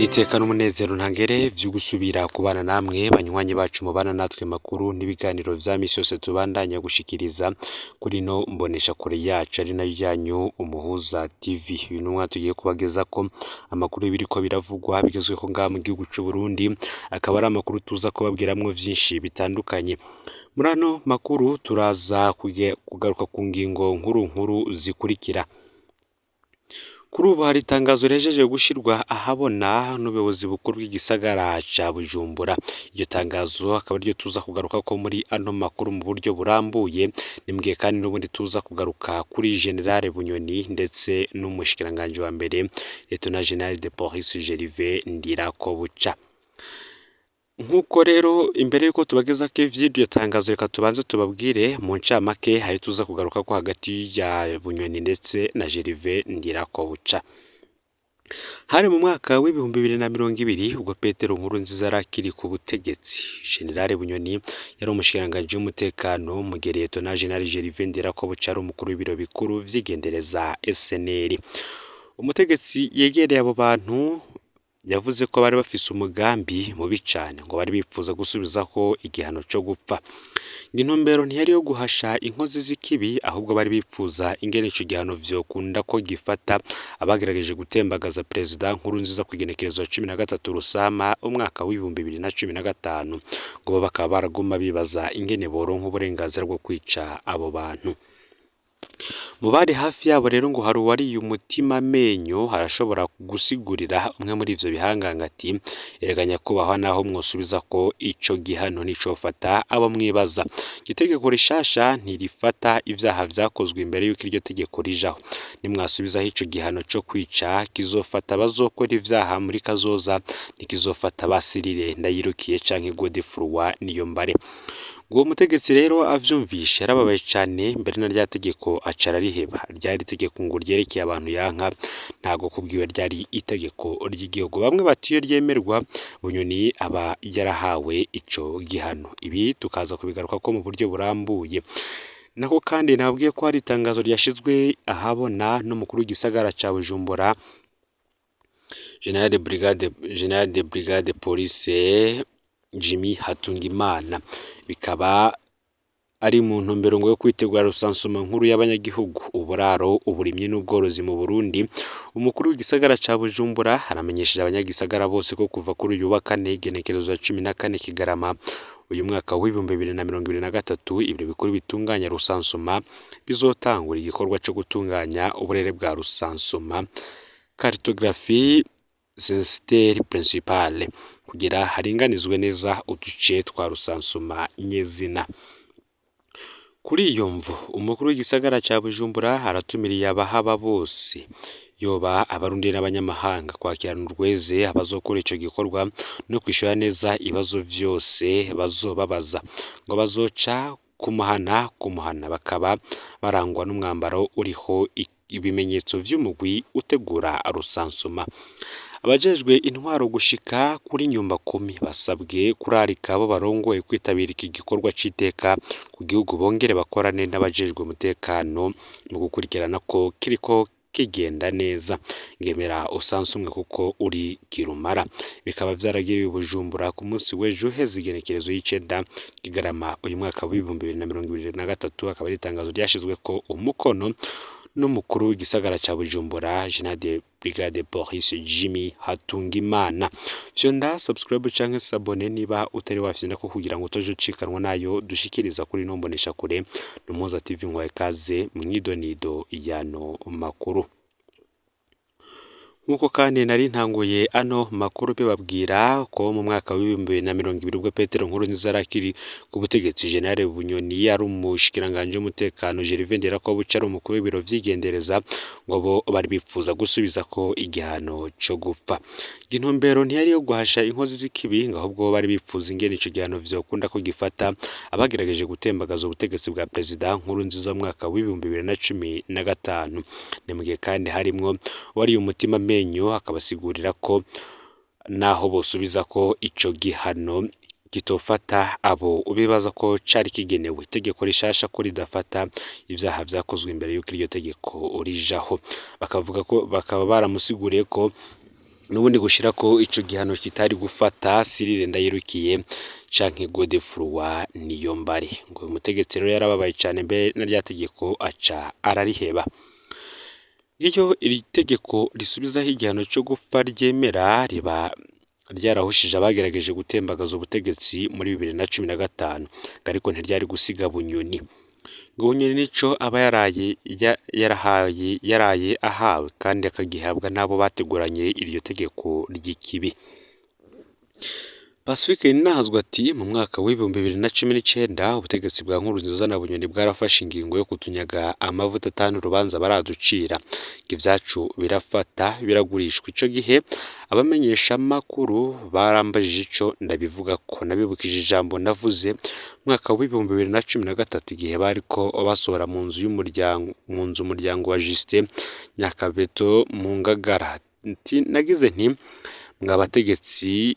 Niteka n'umunezero ntangere vyo gusubira kubana namwe banywanyi bacu mubana natwe makuru n'ibiganiro vya misi yose tubandanya gushikiriza kuri no mbonesha kure yacu ari nayo yanyu Umuhuza TV. Uyu numwa tugiye kubagezako amakuru y'ibiriko biravugwa bigezweho ngaha mu gihugu c'u Burundi, akaba ari amakuru tuza kubabwiramwo vyinshi bitandukanye. Muri ano makuru turaza kugaruka ku ngingo nkuru nkuru zikurikira. Kuri ubu hari itangazo rihejeje gushirwa ahabona n'ubuyobozi bukuru bw'igisagara ca Bujumbura. Iryo tangazo akaba ariryo tuza kugarukako muri ano makuru mu buryo burambuye, nimbwiye kandi n'ubundi tuza kugaruka kuri General Bunyoni ndetse n'umushikiranganji wa mbere Lieutenant General de Police Gervais Ndirakobuca. Nk'uko rero imbere y'uko tubagezako ivy'iryo tangazo, reka tubanze tubabwire mu ncamake ayo tuza kugarukako hagati ya Bunyoni ndetse na Gervais Ndirakobuca. Hari mu mwaka w'2020 ubwo Petero Nkurunziza yari akiri ku butegetsi. General Bunyoni yari umushikiranganji w'umutekano, mu gihe Lieutenant General Gervais Ndirakobuca ari umukuru w'ibiro bikuru vy'igendereza SNL. Umutegetsi yegereye abo bantu yavuze ko bari bafise umugambi mubi cane, ngo bari bipfuza gusubizaho igihano co gupfa. Ngo intumbero ntiyari iyo guhasha inkozi z'ikibi, ahubwo bari bipfuza ingene ico gihano vyokunda ko gifata abagerageje gutembagaza Perezida Nkurunziza kw'igenekerezo ya 13 Rusama umwaka w'2015. Ngo bo bakaba baraguma bibaza ingene boronka uburenganzira bwo kwica abo bantu. Mu bari hafi yabo rero ngo hari uwariye umutima amenyo, arashobora gusigurira umwe muri ivyo bihanganga ati: "Erega nyakubahwa, naho mwosubiza ko ico gihano nticofata abo mwibaza. Itegeko rishasha ntirifata ivyaha vyakozwe imbere y'uko iryo tegeko rijaho. Nimwasubizaho ico gihano co kwica, kizofata abazokora ivyaha muri kazoza, ntikizofata basirire Ndayirukiye canke Godefroid Niyombare." Uwo mutegetsi rero avyumvishe yarababaye cane, mbere na rya tegeko aca arariheba. Ryari itegeko ngo ryerekeye abantu yanka, ntago kubwiwe ryari itegeko ry'igihugu. Bamwe bati iyo ryemerwa Bunyoni aba yarahawe ico gihano. Ibi tukaza kubigarukako mu buryo burambuye. Nako kandi nababwiye ko hari itangazo ryashizwe ahabona n'umukuru w'igisagara ca Bujumbura, General de Brigade Police Jimmy Hatungimana, bikaba ari mu ntumbero ngo yo kwitegura rusansuma nkuru y'abanyagihugu, uburaro, uburimyi n'ubworozi mu Burundi. Umukuru w'igisagara ca Bujumbura aramenyesheje abanyagisagara bose ko kuva kuri uyu wa kane igenekerezo ya 14 Kigarama uyu mwaka w'2023, ibiro bikuru bitunganya rusansuma bizotangura igikorwa co gutunganya uburere bwa rusansuma, cartographie censitaire principale, kugira haringanizwe neza uduce twa rusansuma nyezina. Kuri iyo mvo, umukuru w'igisagara ca Bujumbura aratumiriye abahaba bose, yoba abarundi n'abanyamahanga, kwakirana urweze abazokora ico gikorwa no kwishura neza ibibazo vyose bazobabaza. Ngo bazoca kumuhana kumuhana, bakaba barangwa n'umwambaro uriho ibimenyetso vy'umugwi utegura rusansuma. Abajejwe intwaro gushika kuri nyumba kumi basabwe kurarika abo barongoye kwitabira iki gikorwa c'iteka ku gihugu, bongere bakorane n'abajejwe umutekano mu gukurikirana ko kiriko kigenda neza. Ngemera usansumwe kuko uri kirumara. Bikaba vyaragiriwe i Bujumbura ku munsi w'ejo uheze igenekerezo y'icenda Kigarama uyu mwaka w'2023, akaba ari itangazo ryashizweko umukono n'umukuru w'igisagara ca Bujumbura, General de Brigade Police Jimmy Hatungimana. Fyonda subscribe canke s'abonner niba utari wafyonda ko, kugira ngo utoje ucikanwa nayo dushikiriza kuri no mbonesha kure Umuhuza TV. Nkwaye kaze mwidonido yano makuru. Nk'uko kandi nari ntanguye ano makuru bibabwira ko mu mwaka w'2020 ubwo Petero Nkurunziza yari akiri ku butegetsi, General Bunyoni yari umushikiranganji w'umutekano, Gervais Ndirakobuca ari umukuru w'ibiro vy'igendereza, ngo bo bari bipfuza gusubiza ko igihano co gupfa. Intumbero ntiyari iyo guhasha inkozi z'ikibi, ngo ahubwo bari bipfuza ingene ico gihano vyokunda ko gifata abagerageje gutembagaza ubutegetsi bwa Perezida Nkurunziza mu mwaka w'2015. Ni mu gihe kandi harimwo wariye umutima amenyo, akabasigurira ko naho bosubiza ko ico gihano kitofata abo bibaza ko cari kigenewe, itegeko rishasha ko ridafata ivyaha vyakozwe imbere y'uko iryo tegeko rijaho. Bakavuga ko bakaba baramusiguriye ko N'ubundi gushirako ico gihano kitari gufata Cyrille Ndayirukiye canke Godefroid Niyombare. Ngo uyu mutegetsi rero yarababaye cane, mbere na rya tegeko aca arariheba. Iyo iri tegeko risubizaho igihano co gupfa ryemera, riba ryarahushije abagerageje gutembagaza ubutegetsi muri 2015, ariko ntiryari gusiga Bunyoni. Ngo Bunyoni nico aba yaraye yarahaye yaraye ahawe, kandi akagihabwa n'abo bateguranye iryo tegeko ry'ikibi. Pacifique Ninahazwa ati mu mwaka w'2019 ubutegetsi bwa Nkurunziza na Bunyoni bwarafashe ingingo yo kutunyaga amavuta atanu urubanza baraducira, ngo ivyacu birafata biragurishwa. Ico gihe abamenyeshamakuru barambajije ico ndabivuga ko nabibukije ijambo navuze mu mwaka w'2013 igihe bariko basohora mu nzu y'umuryango, mu nzu umuryango wa Justin Nyakabeto mu Ngagara. Nti nagize nti mwa bategetsi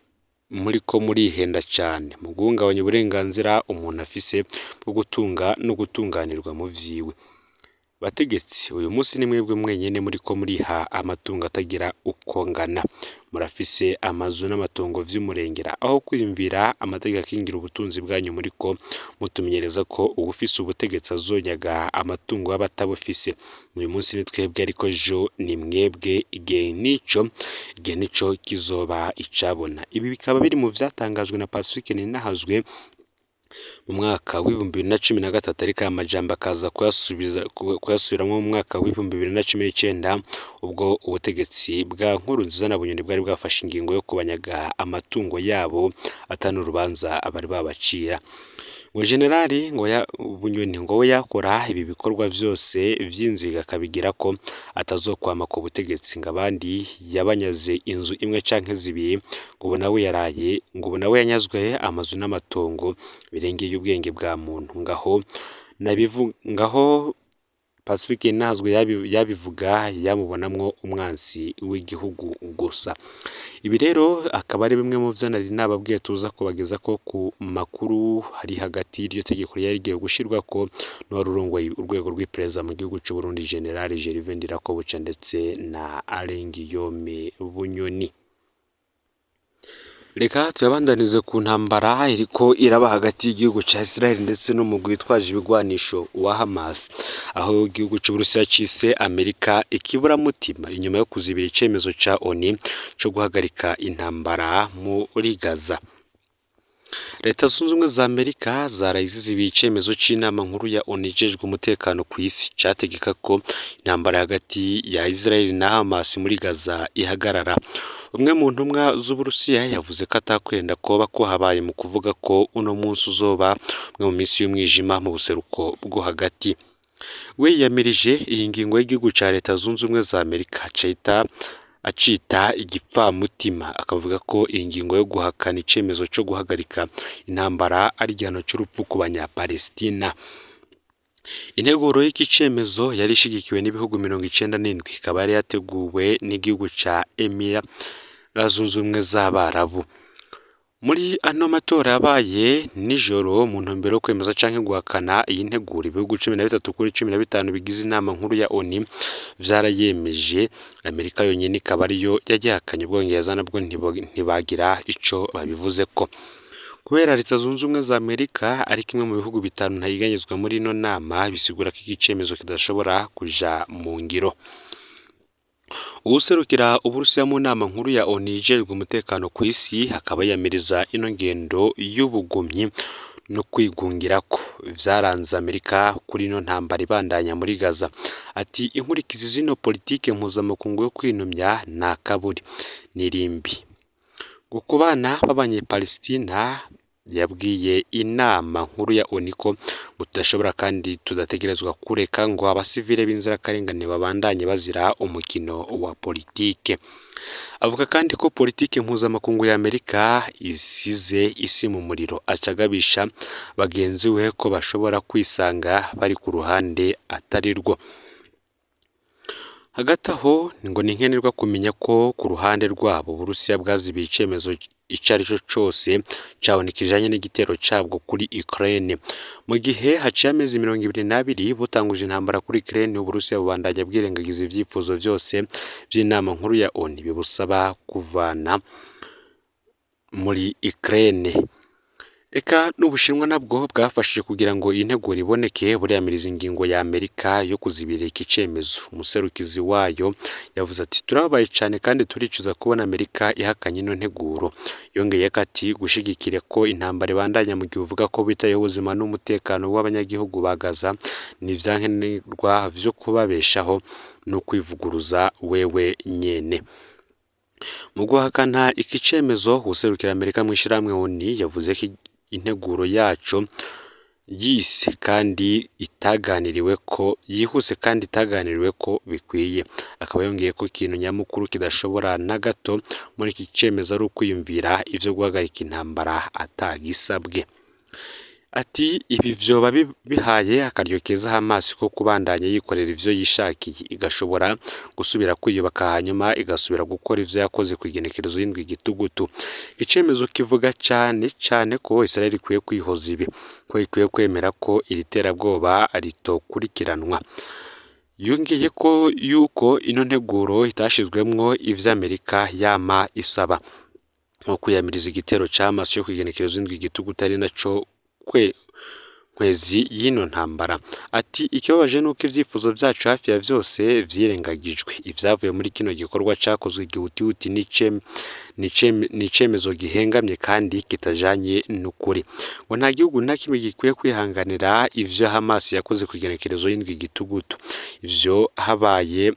muriko murihenda cane mu guhungabanya uburenganzira umuntu afise bwo gutunga no gutunganirwa mu vyiwe. Bategetsi, uyu munsi ni mwebwe mwenyene muriko muriha amatungo atagira uko ngana. Murafise amazu n'amatongo vy'umurengera, aho kwiyumvira amategeko akingira ubutunzi bwanyu muriko mutumenyereza ko uwufise ubutegetsi azonyaga amatungo y'abatabufise. Uyu munsi ni twebwe, ariko ejo ni mwebwe. Igihe nico kizoba icabona. Ibi bikaba biri mu vyatangajwe na Pacifique Ninahazwe mu mwaka w'2013, ariko aya majambo akaza kuyasubiramwo mu mwaka w'2019, ubwo ubutegetsi bwa Nkurunziza na Bunyoni bwari bwafashe ingingo yo kubanyaga amatungo yabo atari urubanza bari babacira. Ngo generali ngo ya Bunyoni ngo we yakora ibi bikorwa vyose vy'inziga akabigira ko atazokwama ku butegetsi, ngo abandi yabanyaze inzu imwe canke zibiri, ngo ubu nawe yaraye, ngo ubu nawe yanyazwe amazu n'amatongo birengeye ubwenge bwa muntu. Ngaho nabivu ngaho Pacifique Ninahazwe yabivuga yamubonamwo umwansi w'igihugu gusa. Ibi rero akaba ari bimwe mu vyo nari nababwiye tuza kubageza ko ku makuru hari hagati y'iryo tegeko ryari rigiye gushirwako n'uwari urongoye urwego rw'iperereza mu gihugu c'u Burundi, General Gervais Ndirakobuca, ndetse na Alain Guillaume Bunyoni. Reka tuyabandanize ku ntambara iriko iraba hagati y'igihugu ca Israel ndetse n'umugwi witwaje ibigwanisho wa Hamas, aho igihugu c'Uburusiya cise Amerika ikiburamutima inyuma yo kuzibira icemezo ca ONU co guhagarika intambara muri Gaza. Leta Zunze Ubumwe za Amerika zaraye zizibiye icemezo c'inama nkuru ya ONU ijejwe umutekano ku isi categeka ko intambara hagati ya Israel na Hamas muri Gaza ihagarara. Umwe mu ntumwa z'Uburusiya yavuze ko atakwenda koba ko habaye mu kuvuga ko uno munsi uzoba umwe mu minsi y'umwijima mu buseruko bwo hagati. We yiyamirije iyi ngingo y'igihugu ca Leta Zunze Ubumwe za Amerika, acita acita igipfamutima, akavuga ko iyi ngingo yo guhakana icemezo co guhagarika intambara ari igihano c'urupfu ku banyapalestina. Integuro y'iki cemezo yari ishigikiwe n'ibihugu 97, ikaba yari yateguwe n'igihugu ca Emira Zunze Ubumwe z'Abarabu. Muri ano matora yabaye nijoro mu ntumbero yo kwemeza canke guhakana iyi nteguro, ibihugu 13 kuri 15 bigize inama nkuru ya ONU vyarayemeje, Amerika yonyene ikaba ariyo yagihakanye. Ubwongereza nabwo ntibagira ico babivuzeko. Kubera Leta Zunze Ubumwe za Amerika ari kimwe mu bihugu bitanu ntayiganyizwa muri ino nama, bisigura ko iki cemezo kidashobora kuja mu ngiro. Uwuserukira Uburusiya mu nama nkuru ya ONU ijejwe umutekano ku isi akaba yiyamiriza ino ngendo y'ubugumyi no kwigungirako vyaranze Amerika kuri ino ntambara ibandanya muri Gaza. Ati inkurikizi zino politike mpuzamakungu yo kwinumya ni akaburi n'irimbi. Ngo ku bana b'abanyepalestina, yabwiye inama nkuru ya ONU ko ngo tudashobora kandi tudategerezwa kureka ngo abasivile b'inzirakarengane babandanye bazira umukino wa politike. Avuga kandi ko politike mpuzamakungu ya Amerika isize isi mu muriro, aca agabisha bagenzi we ko bashobora kwisanga bari ku ruhande atari rwo. Hagati aho ngo ni nkenerwa kumenya ko ku ruhande rwabo Uburusiya bwazibiye icemezo. ico arico cose ca ONU kijanye n'igitero cabwo kuri Ukraine. Mu gihe haciye amezi 22 butanguje intambara kuri Ukraine, Uburusiya bubandanya bwirengagiza ivyifuzo vyose vy'inama nkuru ya ONU bibusaba kuvana muri Ukraine. Eka n'Ubushinwa nabwo bwafashije kugira ngo iyi nteguro iboneke, buriyamiriza ingingo ya Amerika yo kuzibira iki cemezo. Umuserukizi wayo yavuze ati: "Turababaye cane kandi turicuza kubona Amerika ihakanye ino nteguro." Yongeyeko ati: "Gushigikira ko intambara ibandanya mu gihe uvuga ko witayeho ubuzima n'umutekano w'abanyagihugu ba Gaza ni ivyankenerwa vyo kubabeshaho no kwivuguruza wewe nyene." Mu guhakana iki cemezo, uwuserukira Amerika mw'ishirahamwe ONU yavuze ko integuro yaco yise kandi itaganiriweko yihuse kandi itaganiriweko bikwiye. Akaba yongeye ko ikintu nyamukuru kidashobora na gato muri iki cemezo ari ukwiyumvira ivyo guhagarika intambara atagisabwe. Ati: "Ibi vyoba bihaye akaryo keza Hamas ko kubandanya yikorera ivyo yishakiye, igashobora gusubira kwiyubaka hanyuma igasubira gukora ivyo yakoze kw'igenekerezo y'indwi gitugutu." Icemezo kivuga cane cane ko Israel ikwiye kwihoza ibi, ko ikwiye kwemera ko iri terabwoba ritokurikiranwa. Yongeye ko yuko ino nteguro itashizwemwo ivyo Amerika yama isaba, nko kwiyamiriza igitero ca Hamas co kw'igenekerezo y'indwi gitugutu ari naco nkwezi y'ino ntambara. Ati: "Ikibabaje nuko ivyifuzo vyacu hafi ya vyose vyirengagijwe. Ivyavuye muri kino gikorwa cakozwe gihutihuti ni icemezo gihengamye kandi kitajanye n'ukuri." Ngo nta gihugu na kimwe gikwiye kwihanganira ivyo Hamas yakoze kw'igenekerezo y'indwi gitugutu. Ivyo habaye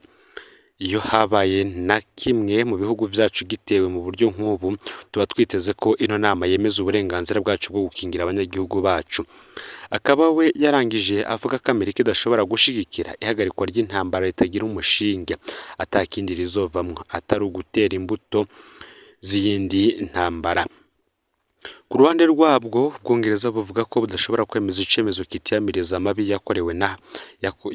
iyo habaye na kimwe mu bihugu vyacu gitewe mu buryo nk'ubu, tuba twiteze ko ino nama yemeza uburenganzira bwacu bwo gukingira abanyagihugu bacu. Akaba we yarangije avuga ko Amerika idashobora gushigikira ihagarikwa ry'intambara ritagira umushinge, ata kindi rizovamwo atari ugutera imbuto z'iyindi ntambara. Ku ruhande rwabwo, Ubwongereza buvuga ko budashobora kwemeza icemezo kitiyamiriza amabi yakorewe na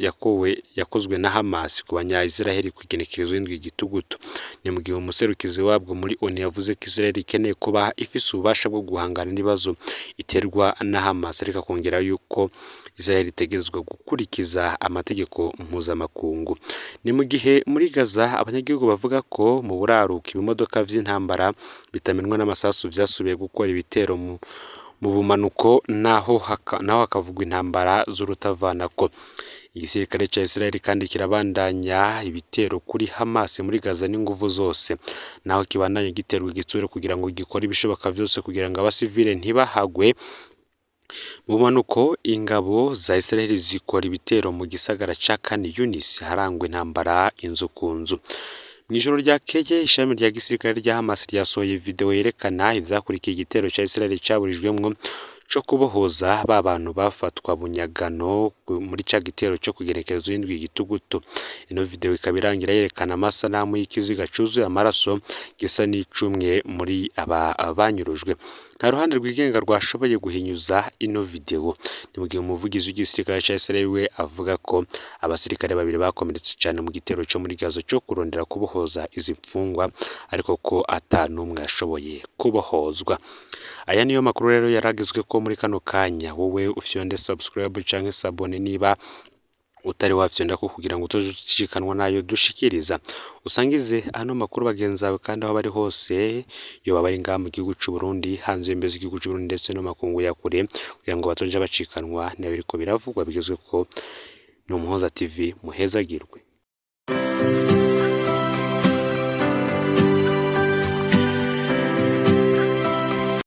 yakowe yakozwe na Hamas ku banya-Israel kw'igenekerezo y'indwi gitugutu. Ni mu gihe umuserukizi wabwo muri ONU yavuze ko Israel ikeneye kuba ifise ububasha bwo guhangana n'ibibazo iterwa na Hamas, ariko akongera yuko Israel itegerezwa gukurikiza amategeko mpuzamakungu. Ni mu gihe muri Gaza abanyagihugu bavuga ko mu buraruko ibimodoka vy'intambara bitamenwa n'amasasu vyasubiye gukora ibitero mu bumanuko, naho hakavugwa intambara z'urutavanako. Igisirikare ca Israel kandi kirabandanya ibitero kuri Hamas muri Gaza n'inguvu zose, naho kibandanya giterwa igitsure kugira ngo gikore ibishoboka vyose kugira ngo abasivile ntibahagwe. Mu bumanuko ingabo za Israel zikora ibitero mu gisagara ca Khan Yunis harangwa intambara inzu ku nzu. Mw'ijoro ryakeye ishami rya gisirikare rya Hamas ryasohoye video yerekana ivyakurikiye igitero ca Israel caburijwemwo co kubohoza ba bantu bafatwa bunyagano muri ca gitero co kugenekerezo y'indwi gitugutu. Ino video ikaba irangira yerekana amasanamu y'ikiziga cuzuye amaraso gisa n'icumwe muri aba banyurujwe. Nta ruhande rwigenga rwashoboye guhinyuza ino video. Ni mu gihe umuvugizi w'igisirikare ca Israel we avuga ko abasirikare babiri bakomeretse cane mu gitero co muri Gaza co kurondera kubohoza izi mfungwa, ariko ko ata n'umwe yashoboye kubohozwa. Aya niyo makuru rero yaragizwe ko muri kano kanya. Wowe ufyonde subscribe canke s'abonner niba utari wafyonda ko kugira ngo utojishikanwa nayo dushikiriza. Usangize ano makuru bagenzi bawe kandi aho bari hose, yoba bari ngaha mu gihugu c'u Burundi, hanze y'imbibe z'igihugu c'u Burundi ndetse no makungu ya kure, kugira ngo batoje bacikanwa n'ibiriko biravugwa bigezweko. Ni Umuhoza TV, muhezagirwe.